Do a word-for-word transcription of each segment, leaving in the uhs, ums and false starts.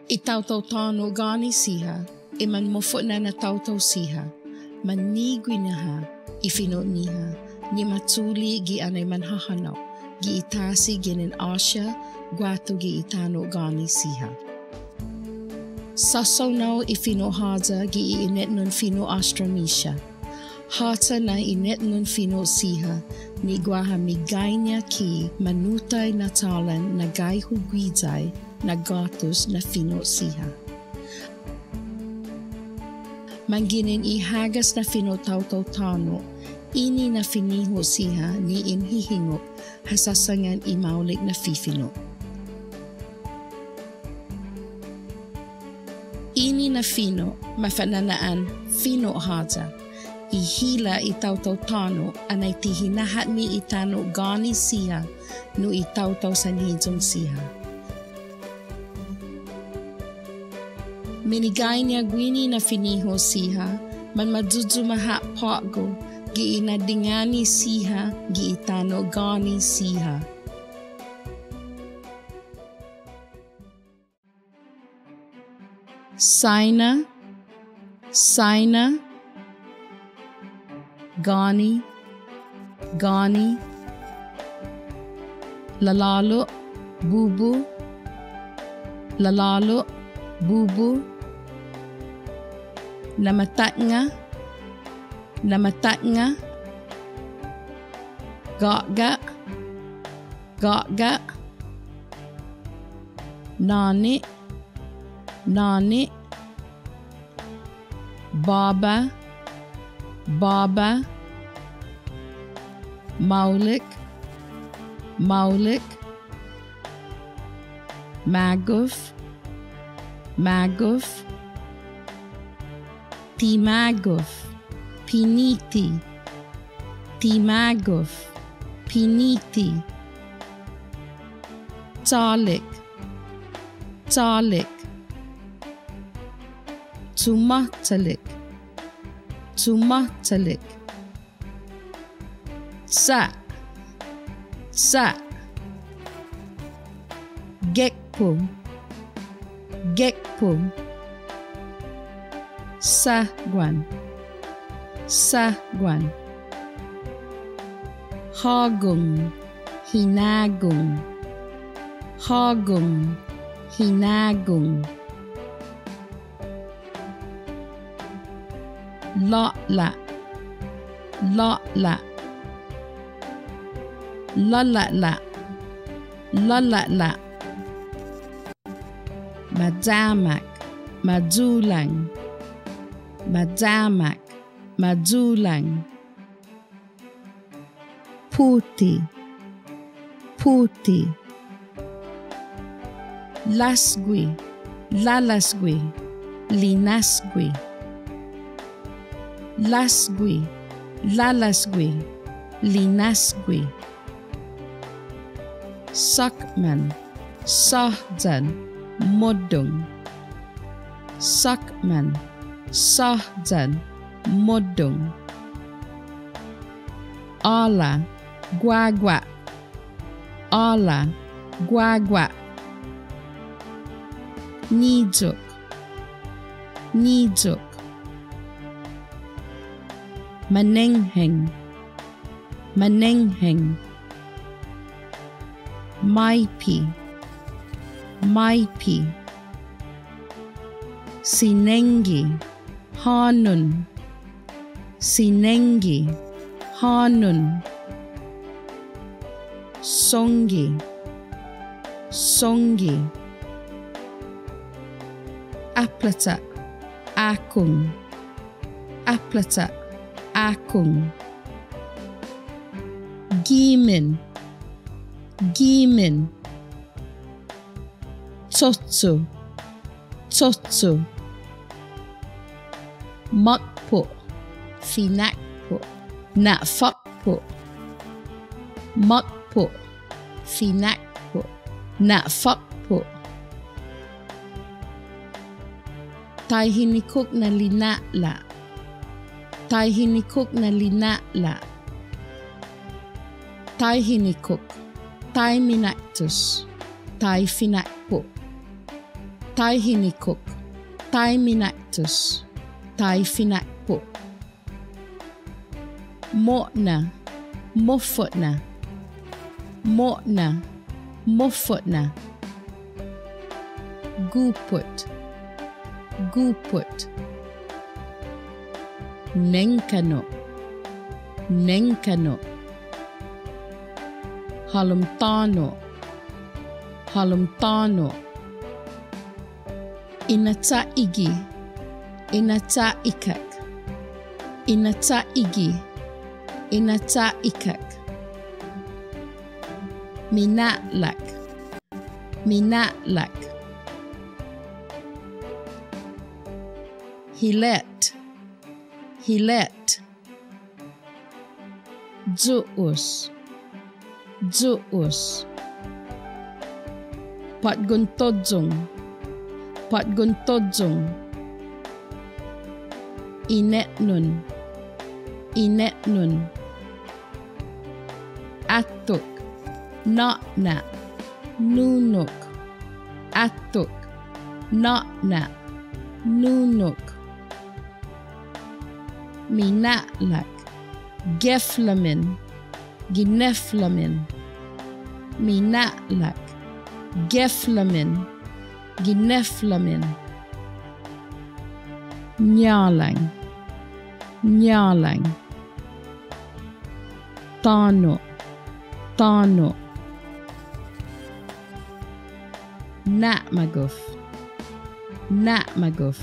I taotao tåno' gåni siha, i manmofo'na na taotao siha, maniguinaha i fino'-ñiha, ni ma chule' gi anai manhahånao, gi i tasi ginen Asia, guatu gi i tano' gåni siha. Sasaonao i fino' Håya gi i inetnon fino' Austronesia. Håcha na inetnon fino' siha, ni guaha meggaiña ki manutai na chalan na gai hu guiyai na gåtus na fino' siha. Manginen i hagas na fino' taotao tåno', ini na finiho siha ni in hihingok ha sasangan i maolek na fifino'. Ini na fino' mafana'na'an fino' Håya. I hila' i taotao tåno' anai ti hinahatme i tano' gåni siha nu i taotao sanhiyong siha. Meggaiña guini na finiho siha, manmayuyuma ha' på'go gi i na'dingani siha gi i tano' gåni siha. Saina, saina, gåni, gåni, lalålo', bubu, lalålo', bubu, na'matatnga, na'matatnga, gå'ga', gå'ga', nå'ne', nå'ne', båba, båba, maolek, maolek, magof, magof, ti magof, piniti, ti magof, piniti. Chalek, chalek. Chumåchalek, chumåchalek. Sa', sa'. Gekpo, gekpo. Sahguan, sahguan. Hågong, hinagong. Hågong, hinagong. Lå'la', lå'la'. Lala'la', lala'la'. Mayamak, mayulang. Mayamak, mayulang. Puti, puti. Lasgue, lalasgue, linasgue. Lasgue, lalasgue, linasgue. Sakman, sahyan, moddong. Sakman, sahyan, moddong. Ala, guagua'. Ala, guagua'. Niyok, niyok. Manengheng, manengheng. Maipe, maipe. Sinengge, hånom. Sinengge, hånom. Songge, songge. Aplacha, akong. Aplacha, akong. Gimen, gimen. Chocho, chocho. Makpo', finakpo', na'fakpo'. Makpo', finakpo', na'fakpo'. Taihinikok na lina'la'. Taihinikok na lina'la'. Taihinikok, taiminaktos, taifinakpo'. Taihinikok, taiminaktos, taifinakpo'. Mo'na, mofo'na. Mo'na, mofo'na. Gupot, gupot. Nengkanu', nengkanu'. Hålom tåno', hålom tåno'. Inacha'igi, inacha'ikak, inacha'igi, inacha'ikak. Mina'lak, mina'lak. Hilet, hilet. Yu'us, yu'us. Patgon toyong, patgon toyong. Inetnon, inetnon. Atok, nå'na', nunok. Atok, nå'na', nunok. Mina'lak, geflamen, gineflamen. Mina'lak, geflamen, gineflamen. Ñalang, ñalang. Tåno', tåno'. Na'magof, na'magof.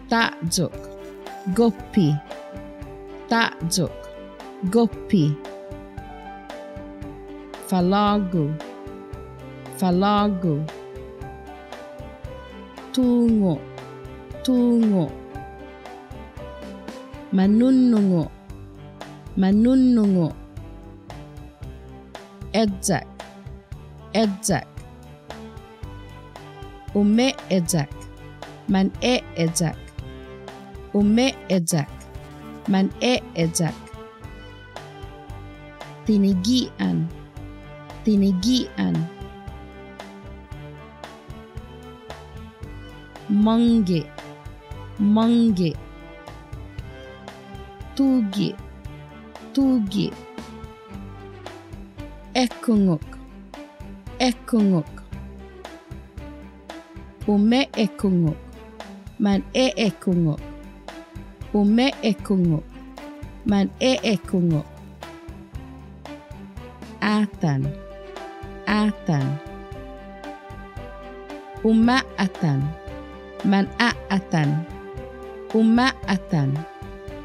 Ta'yok, goppe. Ta'yok, goppe. Falågu, falågu. Tungo', tungo'. Manunnungo', manunnungo'. Eyak, eyak. Ume'eyak, mane'eyak. Ume'eyak, mane'eyak. Tinigian, tinigian. Mangge', mangge'. Tuge', tuge'. Ekungok, ekungok. Ume'ekungok, mane'ekungok. Ume'ekungok, mane'ekungok. Atan, atan. Uma'atan, mana'atan. Uma'atan,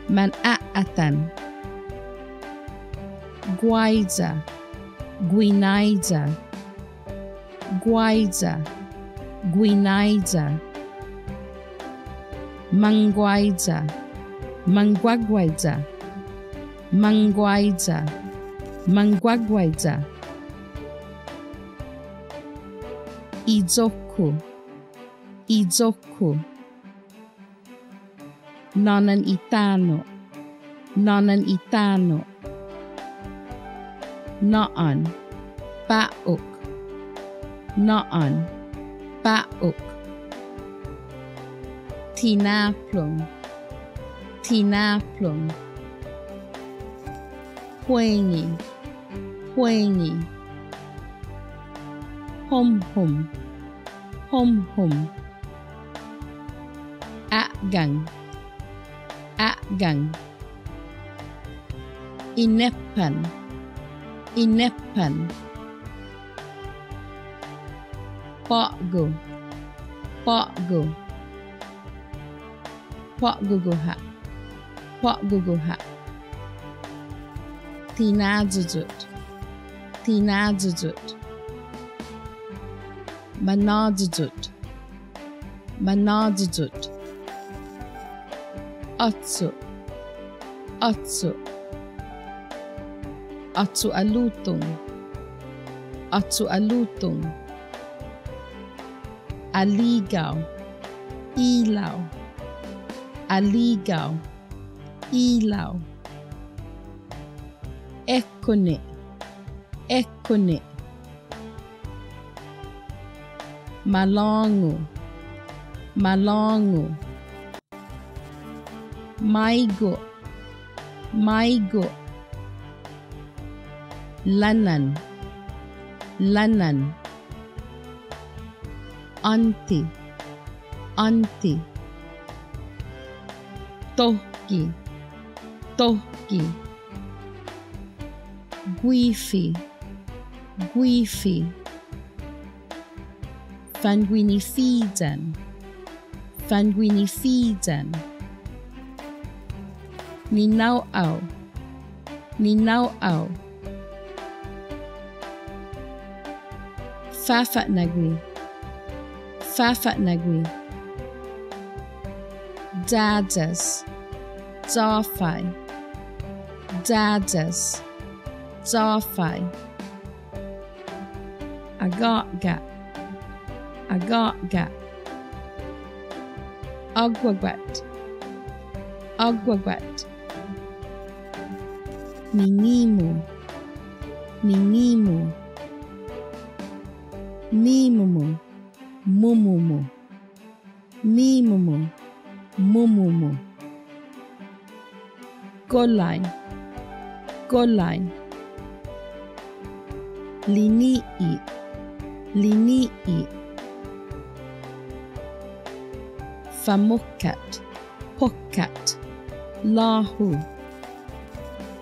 mana'atan. Guaiya, guinaiya. Guaiya, guinaiya. Mangguaiya, mangguaguaiya. Mangguaiya, mangguaguaiya. Iyo-ku, iyo-ku. Nånan i tano', nånan i tano'. Na'an, pa'ok. Na'an, pa'ok. Tinaplong, tinaplong. Puengi, puengi. Homhom, homhom. Ågang, ågang. Ineppan, ineppan. På'go, på'go. På'goguha', på'goguha'. Tinayuyot, tinayuyot. Manayuyot, manayuyot. Åcho', åcho'. Åcho' alutong, åcho' alutong. Aligao, ilao. Aligao, ilao. Ekune', ekune'. Malångu. Malångu. Maigo'. Maigo'. Lanan. Lanan. Ånte. Ånte. Tohki. Tohki. Guifi. Guifi. Fanguinifiyan. Fanguinifiyan. Ninau'au. Ninau'au. Fafa'nå'gue. Fafa'nå'gue. Yayas. Yafai. Yayas. Yafai. Agå'ga'. Agå'ga'. Aguaguat. Aguaguat. Minimu. Minimu. Mimumu. Mumumu. Mimumu. Mumumu. Golai. Golai. Lini'e'. Lini'e'. Famokkat. Pokkat. Låhu.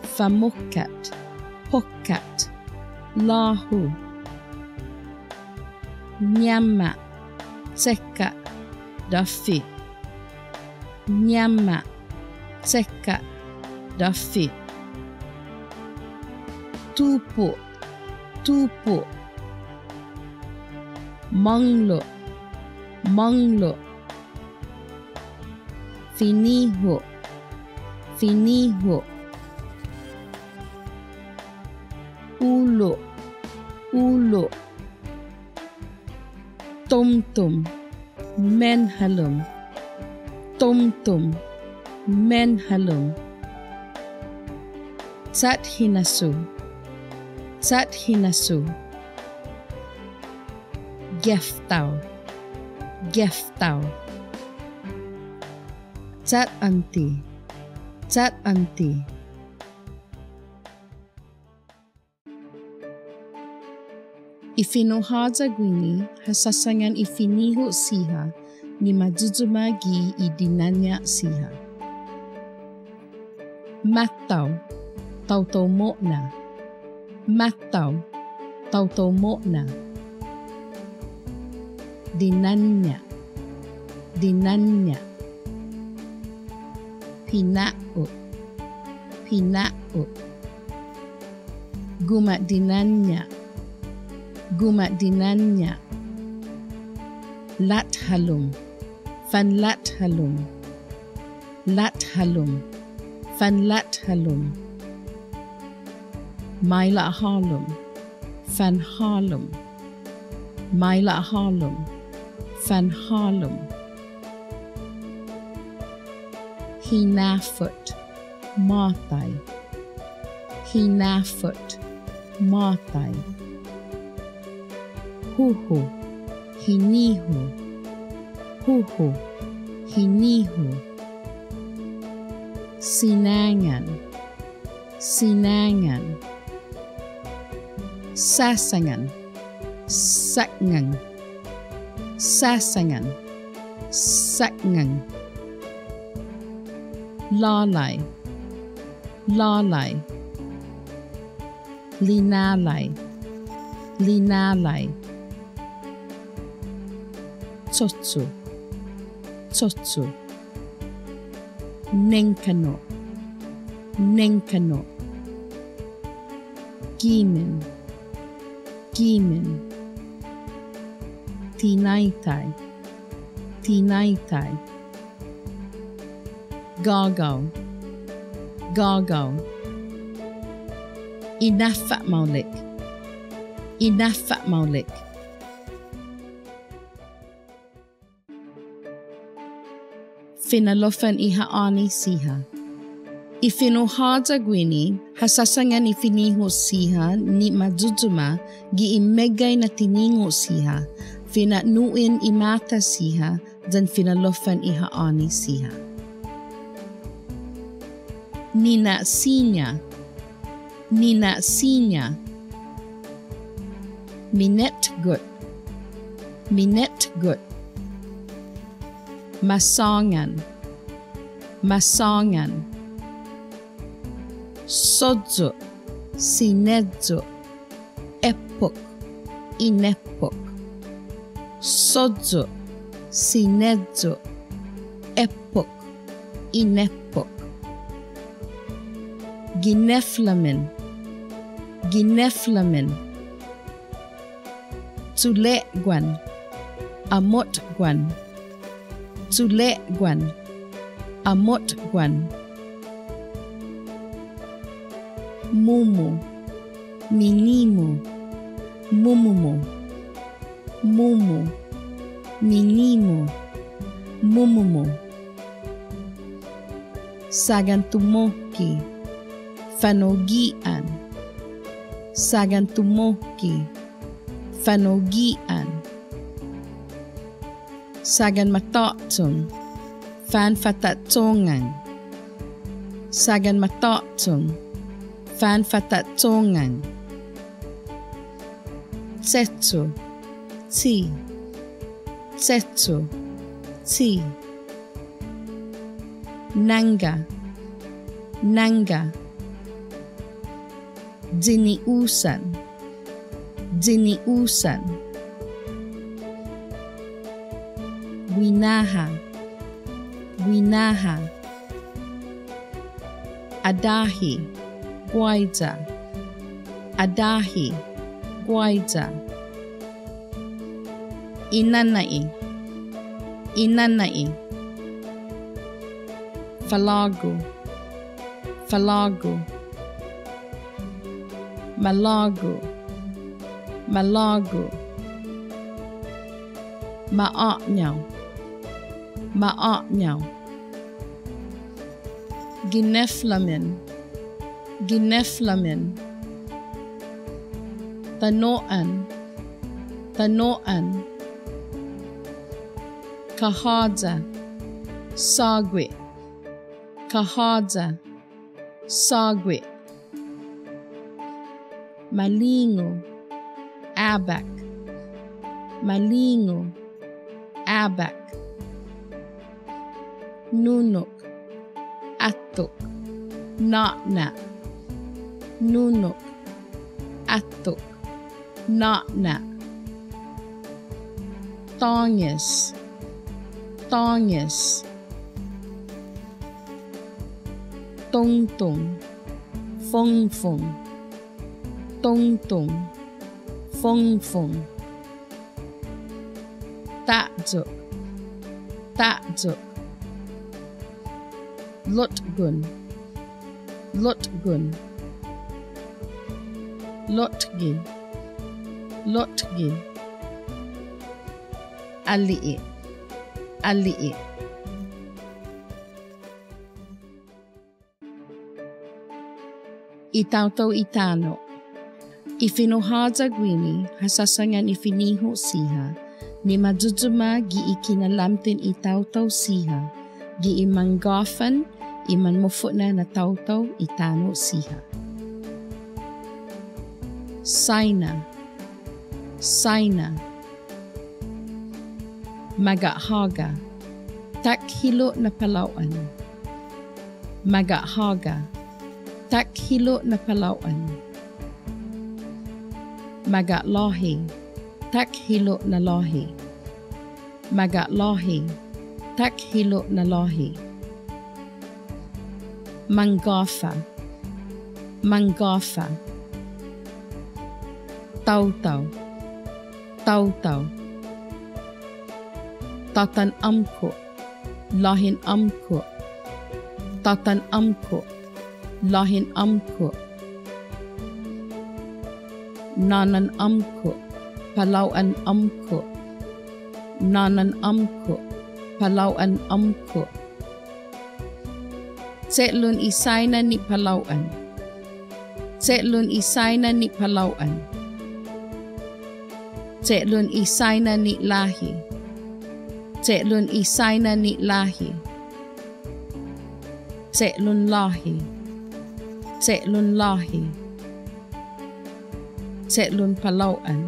Famokkat. Pokkat. Låhu. Ñama', cheka', dåfe'. Ñama', cheka', dåfe'. Tupo', tupo'. Månglo', månglo'. Finiho, finiho. Ulo', ulo'. Tomtom, menhalom. Tomtom, menhalom. Chathinasso, chathinasso. Geftao, geftao. Chatånte, chatånte. I fino' håya guini ha sasangan i finiho siha ni mayuyuma gi i dinaña' siha. Mattao, taotao mo'na. Mattao, taotao mo'na. Dinaña', dinaña'. Pina'ot, pina'ot. Guma'dinaña', guma'dinaña'. Lathalom, fanlathalom. Lathalom, fanlathalom. Maila' hålom, fanhålom. Maila' hålom, fanhålom. Hinafot, måtai. Hinafot, måtai. Huhu, hinihu. Huhu, hinihu. Sinangan, sinangan. Sasangan, sakngang. Sasangan, sakngang. Lålai, lålai. Linalai, linalai. Chocho, chocho. Nengkanno', nengkanno'. Gimen, gimen. Tinaitai, tinaitai. Gågao, gågao. Inafa'maolek, inafa'maolek. Finalofan i ha'åni siha. I fino' håya guini ha sasangan i finiho siha ni mayuyuma gi i meggai na tiningo' siha. Fina'nu'en i måta siha, yan finalofan i ha'åni siha. Nina'siña. Nina'siña. Minetgot. Minetgot. Masångan. Masångan. Sodyu', sineyu', eppok, ineppok. Sodyu', sineyu', eppok, ineppok. Gineflamen, gineflamen. Chule'guan, amotguan. Chule'guan, amotguan. Mumu, minimu, mumumu. Mumu, minimu, mumumu. Sagan tumohke, fanogi'an. Sagan tumohke, fanogi'an. Sagan matå'chong, fanfata'chongan. Sagan matå'chong, fanfata'chongan. Checho, ti. Checho, ti. Nangga, nangga. Yini'usan, yini'usan. Guinaha, guinaha. Adahi, guaiya. Adahi, guaiya. Inana'i, inana'i. Falågu, falågu. Malågu, malågu. Ma'å'ñao, ma'å'ñao. Gineflamen, gineflamen. Tano'an, tano'an. Kahåya, sågue. Kahåya, sågue. Malingu, åbak. Malingu, åbak. Nunok, åtok, nå'na'. Nunok, åtok, nå'na'. Tånges, tånges. Tongtong, fongfong. Tongtong, fongfong. Ta'yo', ta'yo'. Lotgon, lotgon. Lotge, lotge. Ali'e', ali'e'. I taotao i tano'. I fino' håya guini, ha sasangan i finiho siha, ni ma yuyuma gi i kinalamten i taotao siha, gi i manggåfan i manmofo'na na taotao i tano' siha. Saina, saina. Maga'håga, takhilo' na palao'an. Maga'håga, takhilo' na palao'an. Maga'låhi, takhilo' na låhi. Maga'låhi, takhilo' na låhi. Manggåfa, manggåfa. Taotao, taotao. Tåtan åmko', låhen åmko'. Tåtan åmko', låhen åmko'. Nånan åmko', palao'an åmko'. Nånan åmko', palao'an åmko'. Che'lon i saina ni' palao'an. Che'lon i saina ni' palao'an. Che'lun i saina ni' lahi. Che'lun i saina ni' lahi. Che'lun lahi. Che'lun lahi. Che'lun palao'an.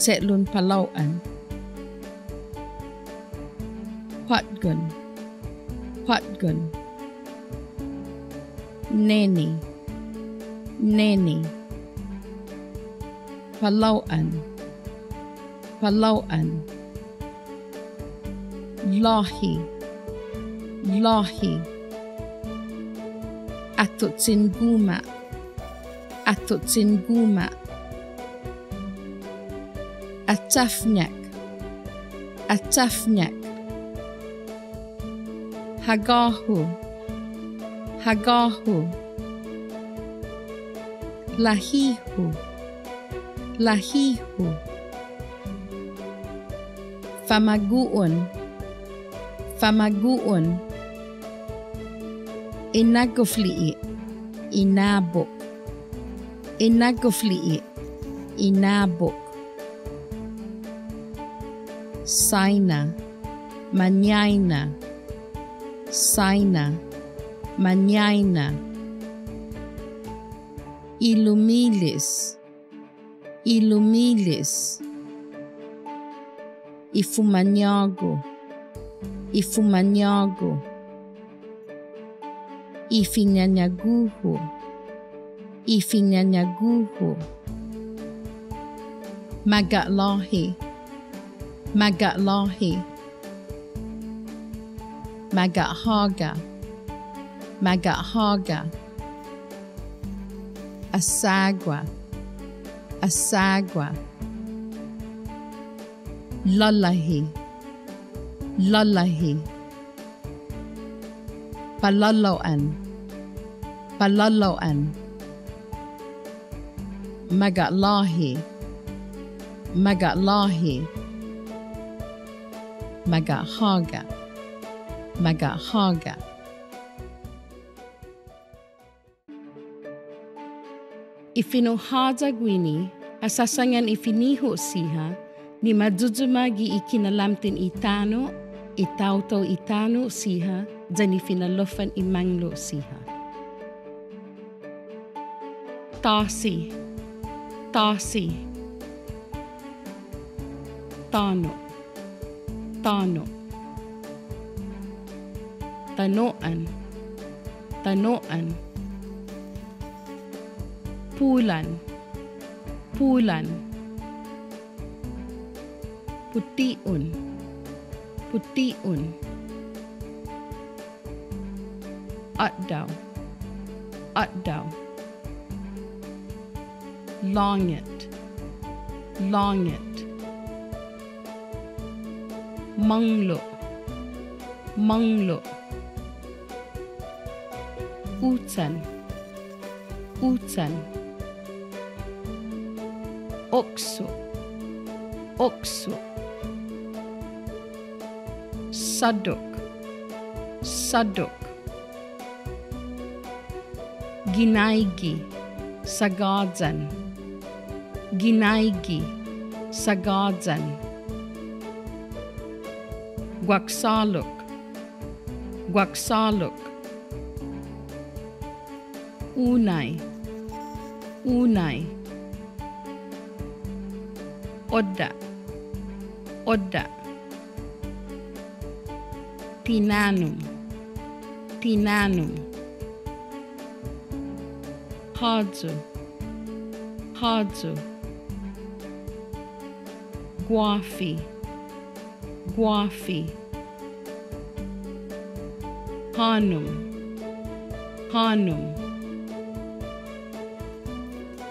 Che'lun palao'an. Påtgon. Påtgon. Neni. Neni. Palao'an. Palao'an. Lahi. Lahi. Atochen guma'. Atochen guma'. Achafñak. Achafñak. Hagå-hu. Hagå-hu. Lahi-hu. Lahi-hu. Famagu'on. Famagu'on. Inagof li'e'. Inabok. Inagof li'e'. Inabok. Saina. Mañaina. Saina. Mañaina. I lumilis. I lumilis. I fumañågu. I fumañågu. I fiñañagu-hu. I fiñañagu-hu. Maga'låhi. Maga'låhi. Maga'håga. Maga'håga. Asagua. Asagua. Lålahi. Lålahi. Palålao'an. Palålao'an. Maga'låhi. Maga'låhi. Maga'håga. Maga'håga. I fino' håya guini, ha sasangan i finiho siha, ni mayuyuma gi i kinalamten i tano', i taotao i tano' siha, yan i finalofan i manglo' siha. Tåsi, tåsi. Tåno', tåno'. Tano'an, tano'an. Pulan, pulan. Puti'on, puti'on. Atdao, atdao. Långet, långet. Manglo', manglo'. Uchan, uchan. Okso, okso. Såddok, såddok. Ginaige, sagåyan. Ginaige, sagåyan. Guaksålok, guaksålok. Unai, unai. Odda', odda'. Tinanom, tinanom. Håyu, håyu. Guåfi, guåfi. Hånom, hånom.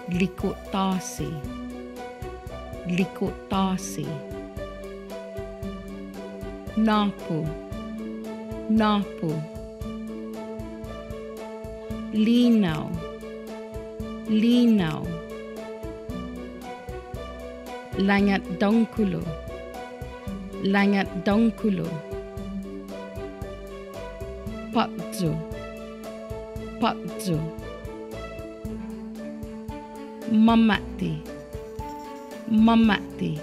Likot tåsi, likot tåsi. Nåpu, nåpu. Linao, linao. Langat dångkolo, langat dångkolo. Påkyo, påkyo. Mamåti, Måma'ti.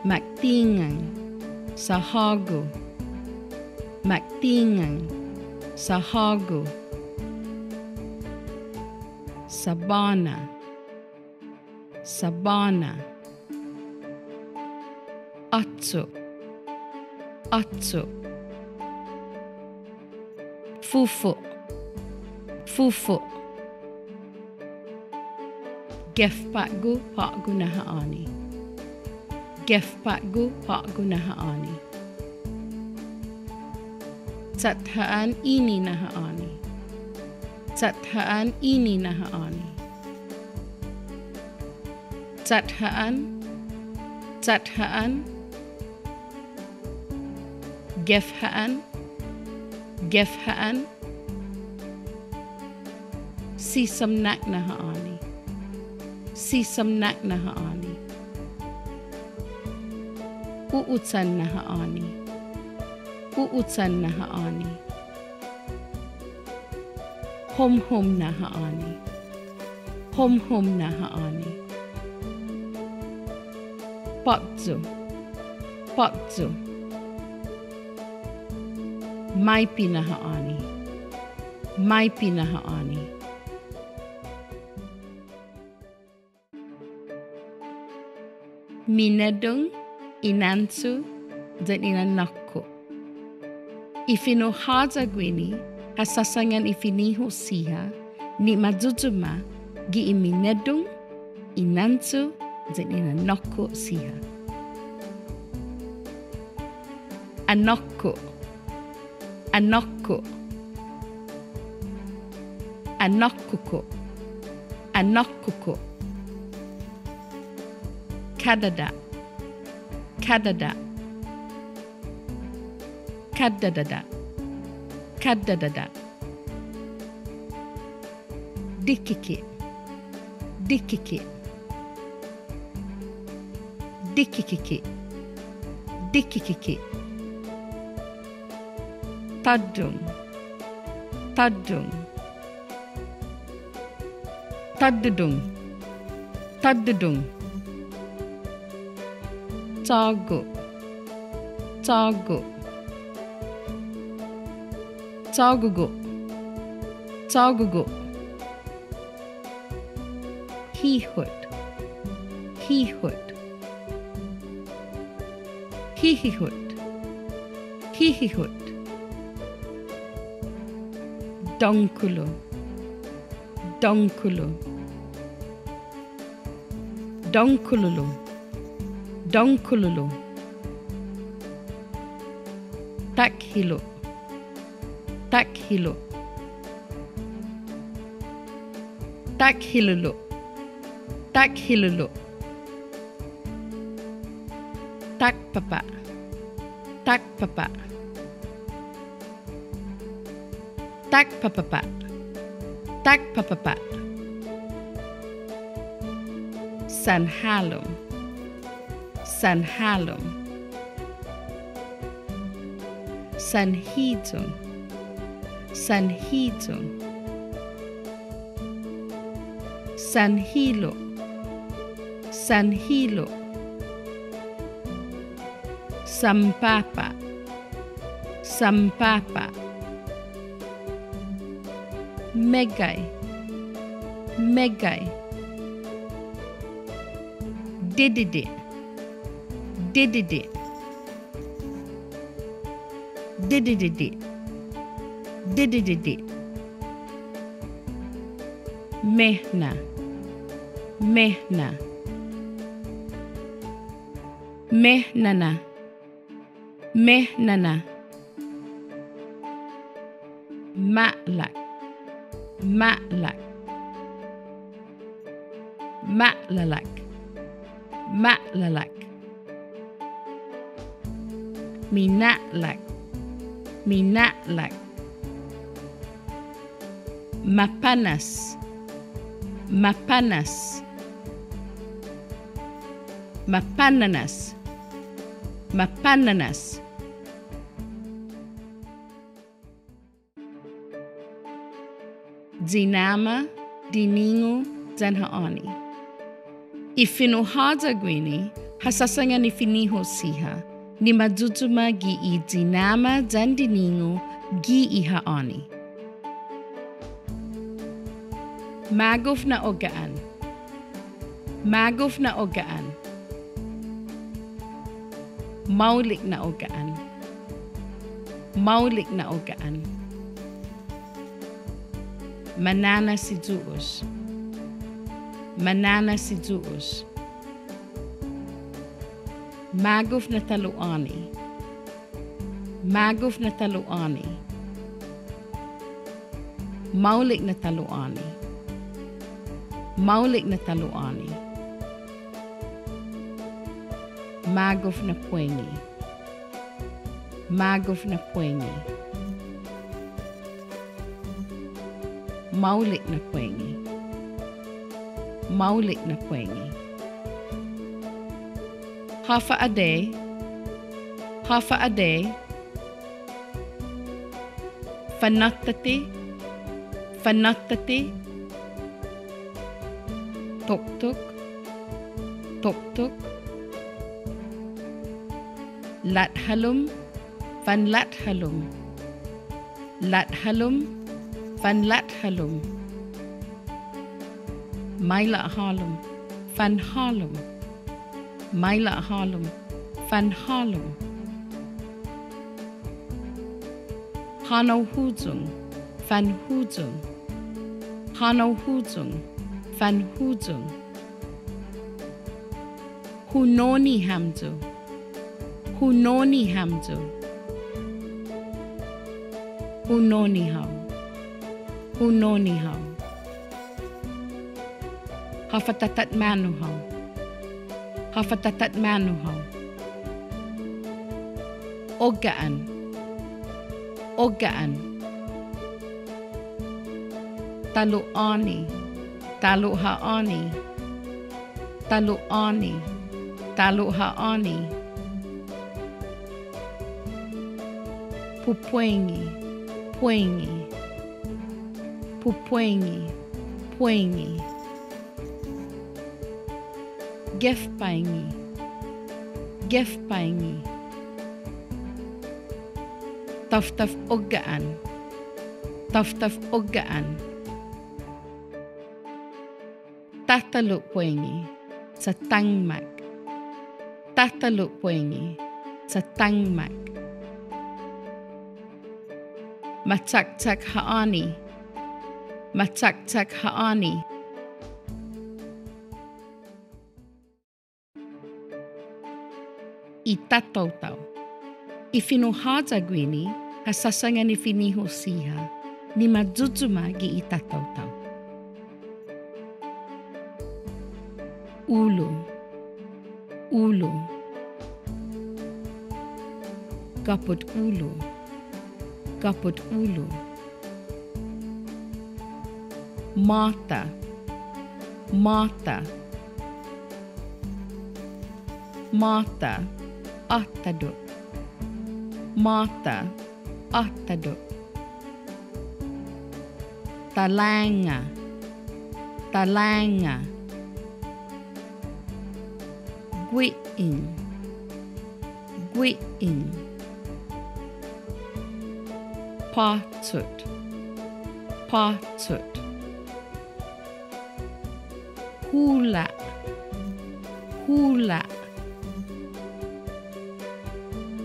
Maktingang. Sahågu. Maktingang. Sahågu. Sabåna. Sabåna. Åcho'. Åcho'. Fufo'. Fufo'. Gef på'go på'go na ha'åni. Gef på'go på'go na ha'åni. Chatha'an ini na ha'åni. Chatha'an ini na ha'åni. Chatha'an, chatha'an. Gef ha'an, gef ha'an. Sisamnak na ha'åni. Sisamnak na ha'åni. U'uchan na ha'åni. U'uchan na ha'åni. Homhom na ha'åni. Homhom na ha'åni. Påkyo. Påkyo. Maipe na ha'åni. Maipe na ha'åni. Mineddong i nancho yan i nanåkko'. I fino' håya guini ha sasangan i finiho siha ni mayuyuma gi i mineddong i nancho yan i nanåkko' siha. Anåkko'. Anåkko'. Anåkkoko'. Anåkkoko'. Kadada'. Kadada'. Kaddadada'. Kaddadada'. Dikike'. Dikike'. Dikikike'. Dikikike'. Tåddong. Tåddong. Tåddodong. Tåddodong. Chågo'. Chågo'. Chågogo'. Chågogo'. Hihot. Hihot. Hihihot. Hihihot. Dångkolo. Dångkolo. Dångkololo. Dångkololo. Takhilo'. Takhilo'. Takhilolo'. Takhilolo'. Takpapa'. Takpapa'. Takpapapa'. Takpapapa'. Sanhalom. Sanhalom. Sanhiyong. Sanhiyong. Sanhilo'. Sanhilo'. Sampapa'. Sampapa'. Meggai. Meggai. Didide'. Didide'. Dididide'. Dididide'. Mehna. Mehna. Mehnana. Mehnana. Ma'lak. Ma'lak. Ma'lalak. Ma'lalak. Mina'lak. Mina'lak. Mapanas. Mapanas. Mapananas. Mapananas. Dinama, diningu, yan ha'åni. I fino' håya guini ha sasangan i finiho siha ni ma yuyuma gi i dinama yan diningu gi i ha'åni. Magof na ogga'an. Magof na ogga'an. Maolek na ogga'an. Maolek na ogga'an. Manana si Yu'os. Manana si Yu'os. Magof na talo'åni. Magof na talo'åni. Maolek na talo'åni. Maolek na talo'åni. Magof na puengi. Magof na puengi. Maolek na puengi. Maolek na puengi. Håfa adai. Håfa adai. Fanatate. Fanatate. Toktok. Toktok. Lathalom. Fanlathalom. Lathalom, fanlathalom. Maila' hålom, fanhålom. Maila' hålom, fanhålom. Hånao huyong, fanhuyong. Hånao huyong, fanhuyong. Hu noni hamyo. Hu noni hamyo. Hu noni hao. Hu noni hao. Håfa tatatmanu hao. Håfa tatatmanu hao. Ogga'an. Ogga'an. Talo'åni. Talo'ha'åni. Talo'åni. Talo'ha'åni. Pupuengi. Puengi. Pupuengi. Puengi. Gefpaengi. Gefpaengi. Taftaf ogga'an. Taftaf ogga'an. Tatalo' puengi, sa' tangmak. Tatalo' puengi, sa' tangmak. Machakchak ha'åni. Machakchak ha'åni. I tataotao. I fino' håya guini ha sasangan i fino' siha ni ma yuyuma gi i tataotao. Ulu. Ulu. Gapot ulu. Gapot ulu. Måta. Måta. Måta. Åttado. Måta. Åttado. Talanga. Talanga. Gui'eng. Gui'eng. Påchot. Påchot. Hula'. Hula'.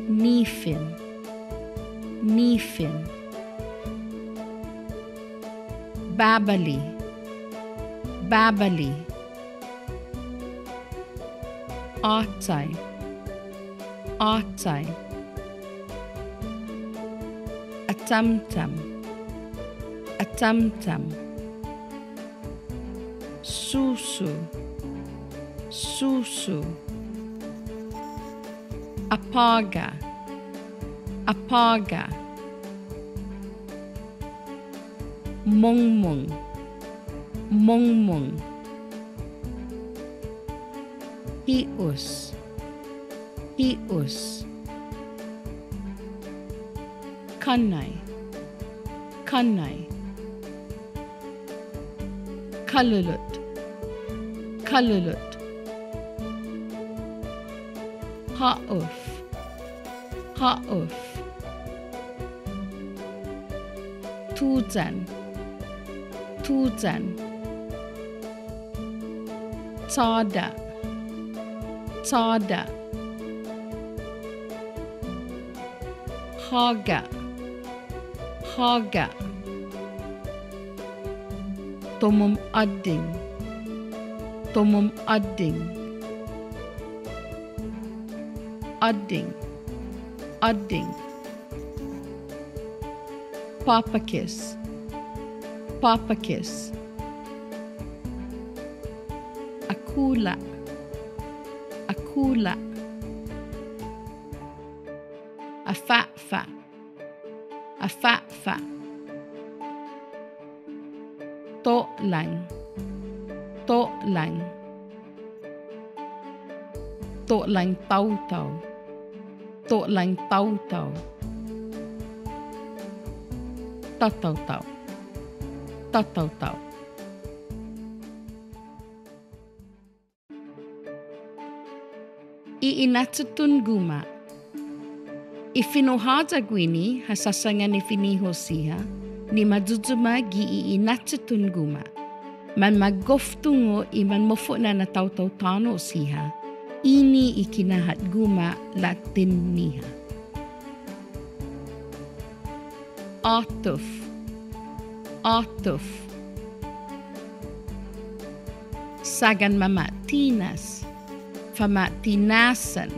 Nifen. Nifen. Babali. Babali. Åtai. Åtai. Atamtam. Atamtam. Susu. Susu. Apåga. Apåga. Mongmong. Mongmong. Hi'os. Hi'os. Kannai. Kannai. Kalulot. Kalulot. Hå'uf. Hå'uf. Tuyan. Tuyan. Chåda'. Chåda'. Håga'. Håga'. Tomom ådding. Tomom ådding. Ådding. Ådding. Påpakes. Påpakes. Akula'. Akula'. Afa'fa'. Afa'fa'. To'lang. To'lang. To'lang taotao. To'lang taotao. Tataotao. Tataotao. I inachutun guma'. I fino' håya guini ha sasangan i finiho siha, ni ma yuyuma gi i inachutun guma'. Manmagof tungo' i manmofo'na na taotao tåno' siha, ini i kinahat guma' Latin-ñiha. Åtuf. Åtuf. Sagan mama'tinas. Fama'tinasan.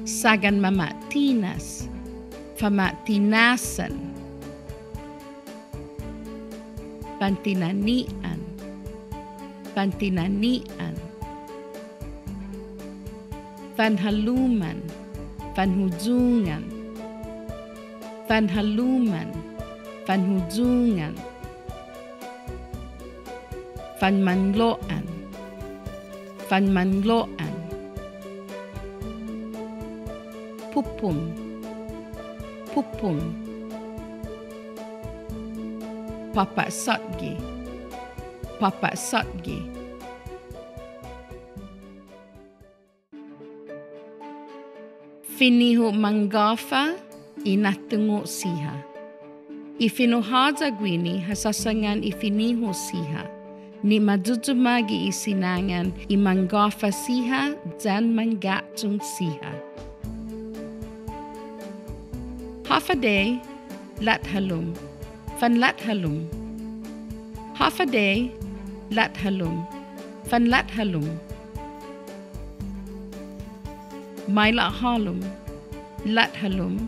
Sagan mama'tinas. Fama'tinasan. Fantinani'an. Fantinani'an. Fanhaluman. Fanhuyungan. Fanhaluman. Fanhuyungan. Fanmanlo'an. Fanmanlo'an. Pupung. Pupung. Påpa' satge. Påpa' satge. Finiho manggåfa i natungo' siha. I fino' håya guini ha sasangan i finiho siha, ni ma yuyuma gi i sinangan i manggåfa siha yan mangga'chong siha. Håfa adai, lathalom. Fanlathalom. Håfa adai, lathalom. Fanlathalom. Maila' hålom. Lathalom.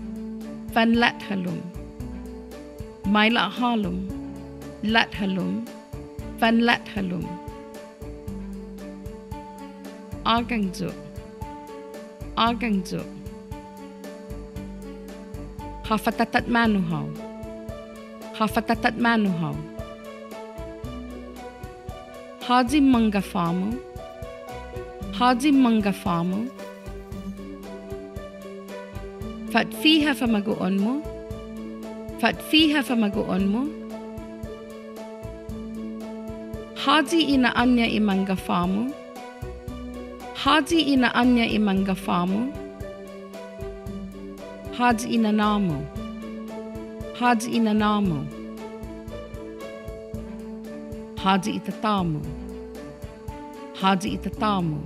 Fanlathalom. Maila' hålom. Lathalom. Fanlathalom. Ågang yu'. Ågang yu'. Håfa tatatmanu hao. Håfa tatatmanu hao. Håyi manggåfa-mu. Håyi manggåfa-mu. Fatfiha famagu'on-mu. Fatfiha famagu'on-mu. Håyi i na'ån-ña i manggåfa-mu. Håyi i na'ån-ña i manggåfa-mu. Håyi i nanå-mu. Håyi i nanå-mu. Håyi i tatå-mu. Håyi i tatå-mu.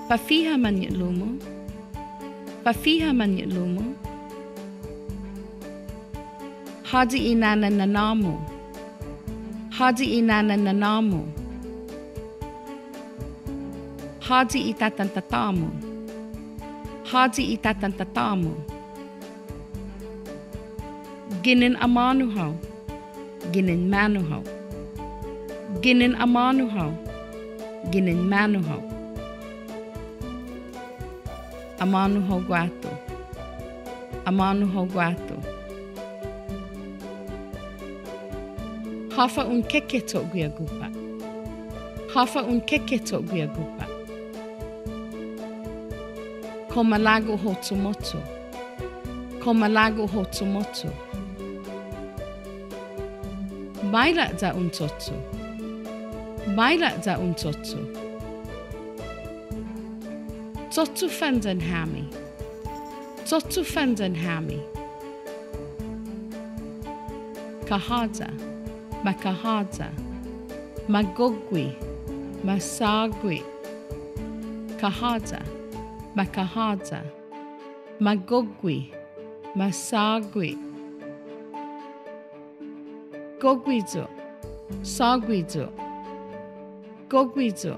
Fafiha mañe'lu-mu. Fafiha mañe'lu-mu. Håyi i nånan nanå-mu. Håyi i nånan nanå-mu. Håyi i tatan tatå-mu. Håyi i tatan tatå-mu. Ginen amanu hao. Ginen manu hao. Ginen amanu hao. Ginen manu hao. Amanu hao guatu. Amanu hao guatu. Håfa un keketo' guiha gupa'. Håfa un keketo' guiha gupa'. Kao malago' hao chumocho. Kao malago' hao chumocho. Maila' ya un cho'cho'. Maila' ya un cho'cho'. Cho'chofan yan hami. Cho'chofan yan hami. Kahåya, makahåya, magogui, masågui. Kahåya, makahåya, magogui, masågui. Gogui yu', sågui yu'. Gogui yu',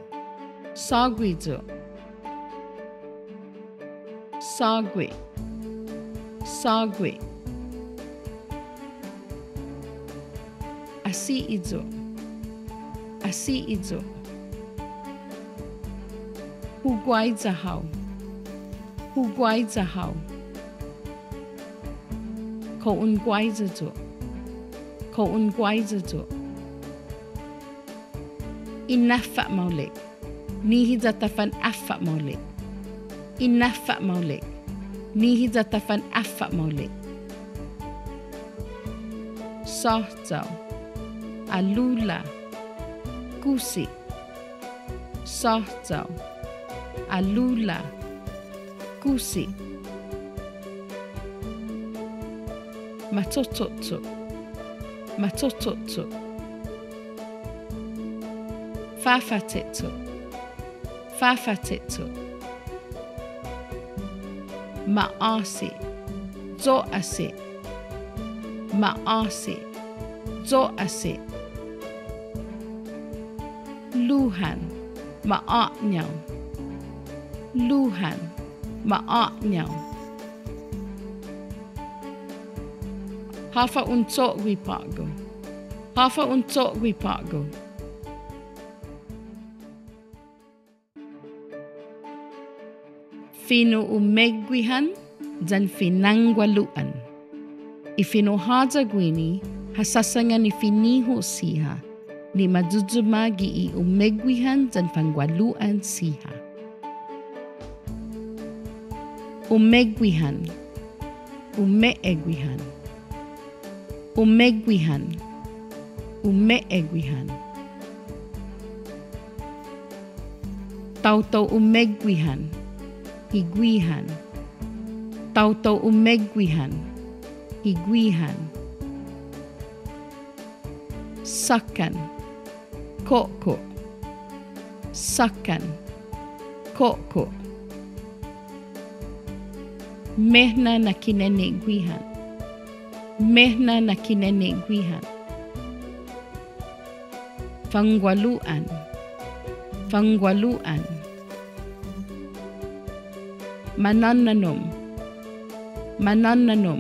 sågui yu'. Sågui, sågui. Asi'i yu', asi'i yu'. Hu guaiya hao, hu guaiya hao. Kao un guaiya yu', kao un guaiya yu'. Inaffa' maolek, nihi ya ta fanaffa' maolek. Inaffa' maolek, nihi ya ta fanaffa' maolek. Såyao, alula, kusi. Såyao, alula, kusi. Machocho'cho', machocho'cho'. Fafa'che'cho', fafa'che'cho'. Ma'åse', yo'åse'. Ma'åse', yo'åse'. Luhan, ma'å'ñao. Luhan, ma'å'ñao. Håfa un cho'gue på'go? Håfa un cho'gue på'go? Fino' umeguihan yan finangualu'an. I fino' håya guini ha sasangan i finiho siha ni ma yuyuma gi i umeguihan yan fangualu'an siha. Umeguihan, umeguihan. Umeguihan, umeguihan. Taotao umeguihan, higuihan. Taotao umeguihan, higuihan. Såkkan, ko'ko'. Såkkan, ko'ko'. Mehna na kinene'guihan. Mehna na kinene'guihan. Fangualu'an. Fangualu'an. Manånnanom. Manånnanom.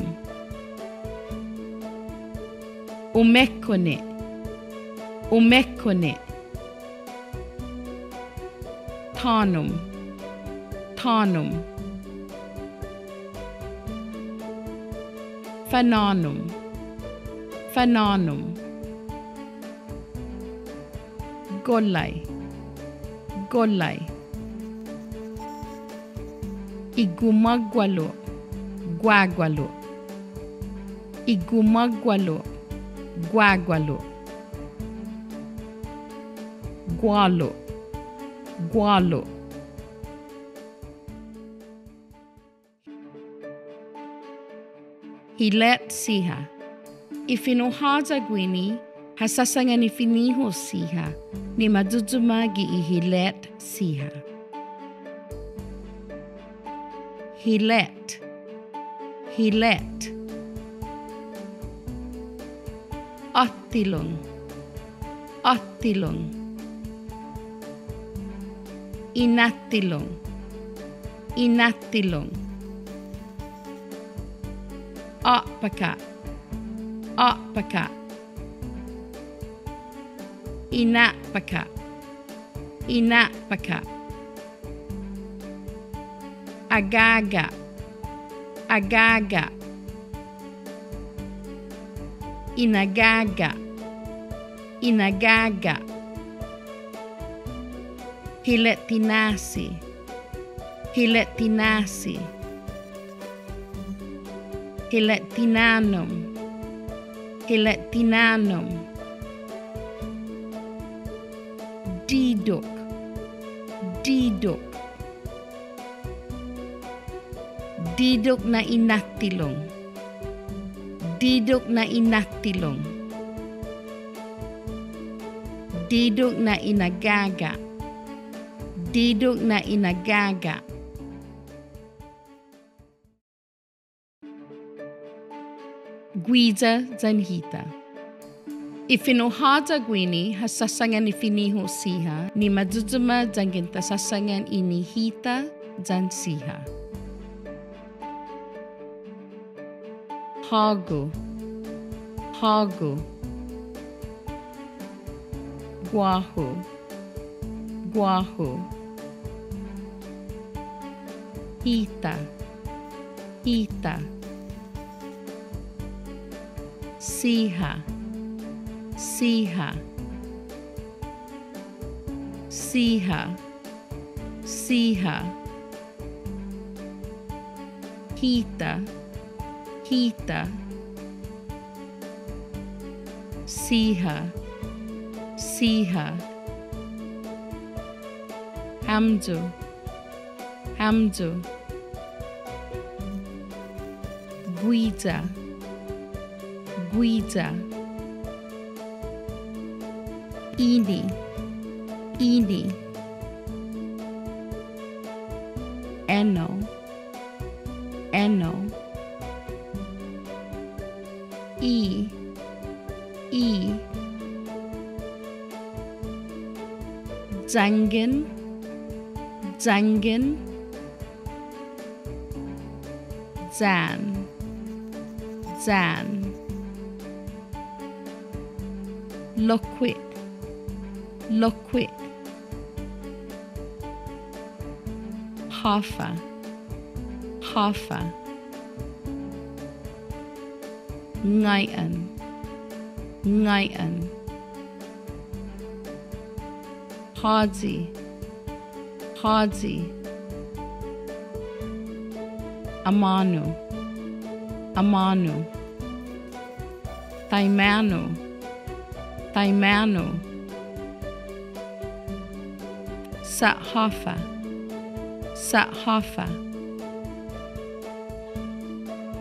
Umekkone'. Umekkone'. Tånom. Tånom. Fanånom. Fanånom. Gollai. Gollai. I gumagualo'. Guagualo'. I gumagualo'. Guagualo'. Gualo'. Gualo'. Hilet siha. I fino' håya guini ha sasangan i finiho siha ni ma yuyuma gi i hilet siha. Hilet. Hilet. Åttilong. Åttilong. Inattilong. Inattilong. Å'paka'. Å'paka'. Ina'paka'. Ina'paka'. Agaga'. Agaga'. Inagaga'. Inagaga'. Hilet tinasi. Hilet tinasi. Hilet tinanom. Hilet tinanom. Didok. Didok. Didok na inattilong. Didok na inattilong. Didok na inagaga. Didok na inagaga. Guiya yan hita. I fino' håya guini ha sasangan i finiho siha, ni ma yuyuma yanggen ta sasangan ini hita yan siha. Hågu, hågu. Guåhu, guåhu. Hita, hita. Siha, siha. Siha, siha. Hita, hita. Siha, siha. Hamyo, hamyo. Guiya, guiya. Ini, ini. Ennao, ennao. I, i. Yanggen, yanggen. Yan, yan. Lokkue', lokkue'. Håfa, håfa. Ngai'an, ngai'an. Håyi, håyi. Amånu, amånu. Taimanu, taimanu. Sahåfa, sahåfa.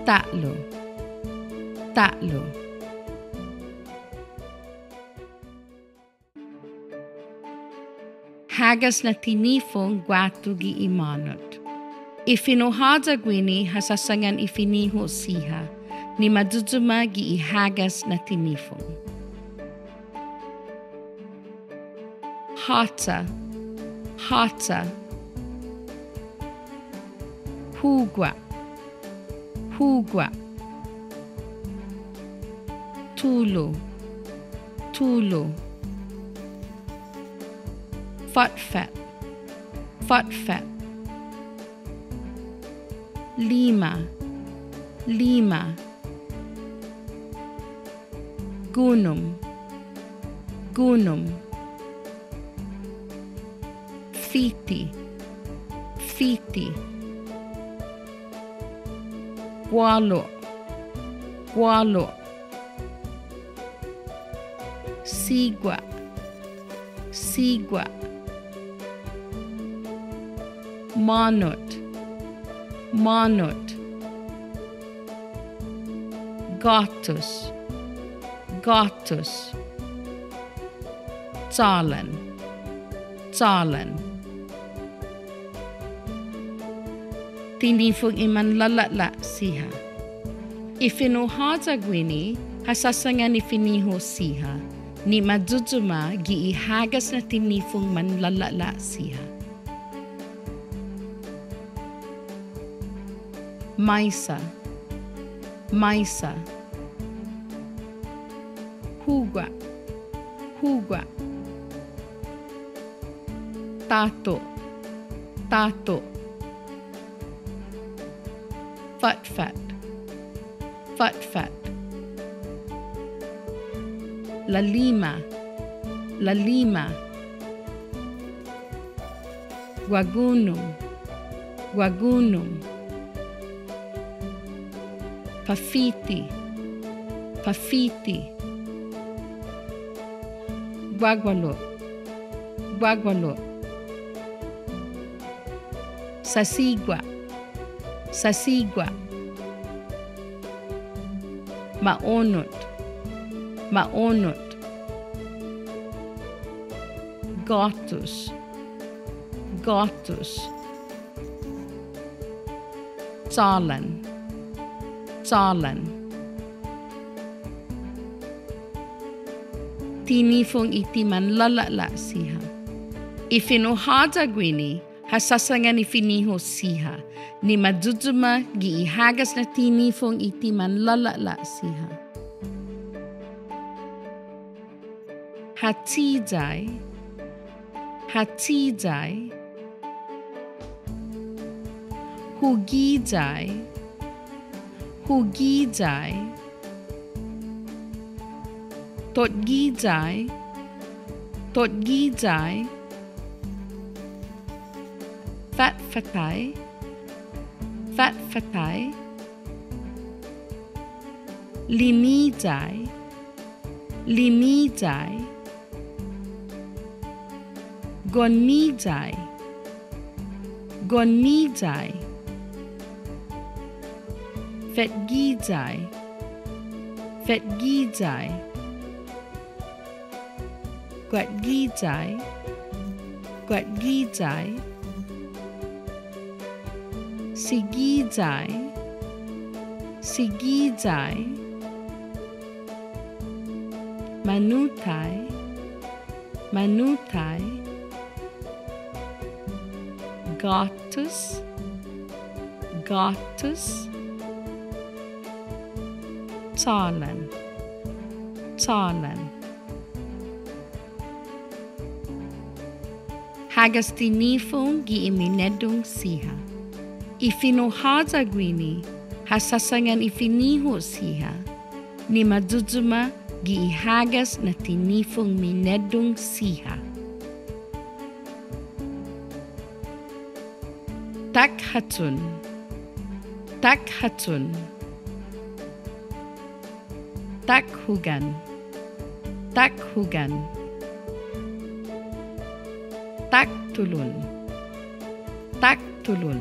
Ta'lo, ta'lo. Hagas na tinifong guatu gi i månot. I fino' håya guini ha sasangan i finiho siha, ni ma yuyuma gi i hagas na tinifong. Håcha, håcha. Hugua, hugua. Tulu, tulu. Fatfat, fatfat. Lima, lima. Gunum, gunum. Fiti, fiti. Gualo', gualo'. Sigua, sigua. Månot, månot. Gåtus, gåtus. Chålan, chålan. Tinifong i manlala'la' siha. I fino' håya guini ha sasangan i finiho siha, ni ma yuyuma gi i hagas na tinifong manlala'la' siha. Maisa, maisa. Hugua, hugua. Tåto', tåto'. Fatfat, fatfat. Lalima, lalima. Guagunum, guagunum. Pafiti, pafiti. Guagualo', guagualo'. Sasigua, Sasigua. Ma'onot. Ma'onot. Gåtus. Gåtus. Chalan. Chalan. Tinifong i ti manlala'la' siha. I fino' håya guini, ha sasangan i finiho siha, ni ma yuyuma gi i hagas na tinifong i ti manlala'la' siha. Hachiyai, hachiyai. Hugiyai, hugiyai. Totgiyai, totgiyai. Fatfatai, fatfatai. Limiyai, limiyai. Gonniyai, gonniyai. Fetgiyai, fetgiyai. Guatgiyai, guatgiyai. Sigiyai, sigiyai. Manutai, manutai. Gåtus, gåtus. Chalan, chalan. Hagas tinifong gi i mineddong siha. I fino' håya guini, ha sasangan i finiho siha, ni ma yuyuma gi i hagas na tinifong mineddong siha. Takhachon, takhachon. Takhugan, takhugan. Taktulon, taktulon.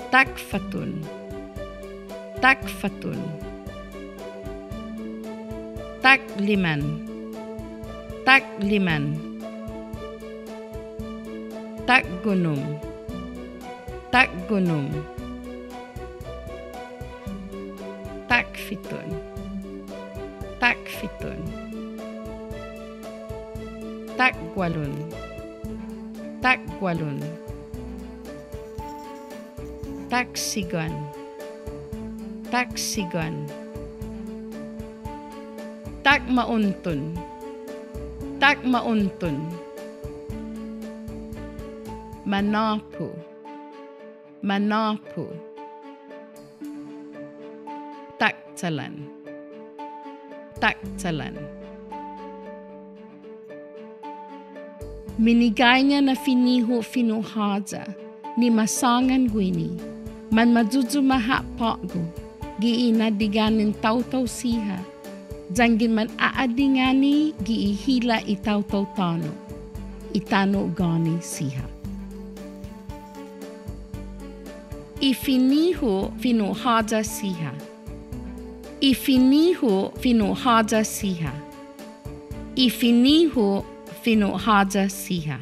Takfaton, takfaton. Takliman, takliman. Takgunom, takgunom. Takfiton, takfiton. Takgualon, takgualon. Taksiguan, taksiguan. Takmaonton, takmaonton. Manåpu, manåpu. Takchalan, takchalan. Minigaiña na finiho fino' håya, ni ma sångan guini, man ma yuyuma ha' på'go, gi i na'adigan taotao siha, yanggen man a'adingani gi i hila' i taotao tåno', i tano' gåni siha. I finiho fino' håya siha. I finiho fino' håya siha. I finiho fino' håya siha.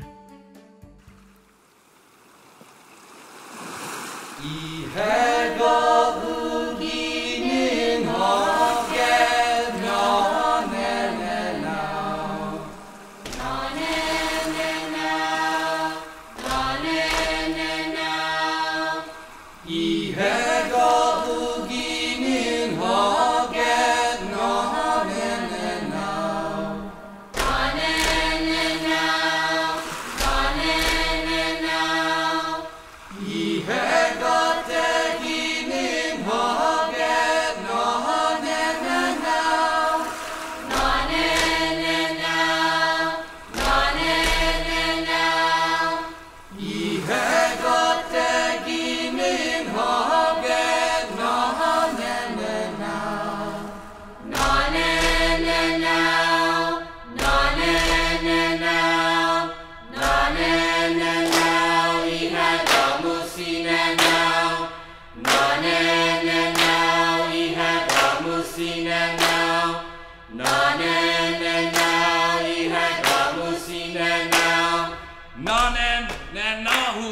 Nånen nennao-hu.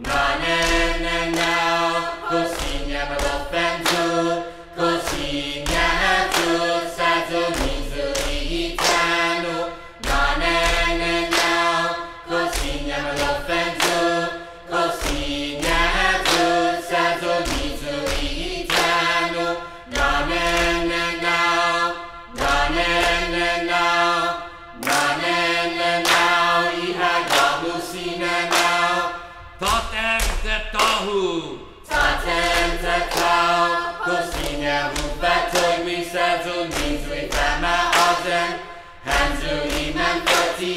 Nånen nennao, kao siña maloffan yu', kao siña ha yute' sa' yu' ni yu' i tano'. Nånen nennao, kao siña maloffan yu', kao siña ha yute' sa' yu' ni yu' i tano'. Nånen nennao, nånen nennao, nånen nennao, i hagå-mu si nennao. Tåtten taotao-hu. Tåtten taotao, kao siña hu fa'to'gue sa' yu' ni yu' i fama'åyan, hamyo i manfåti,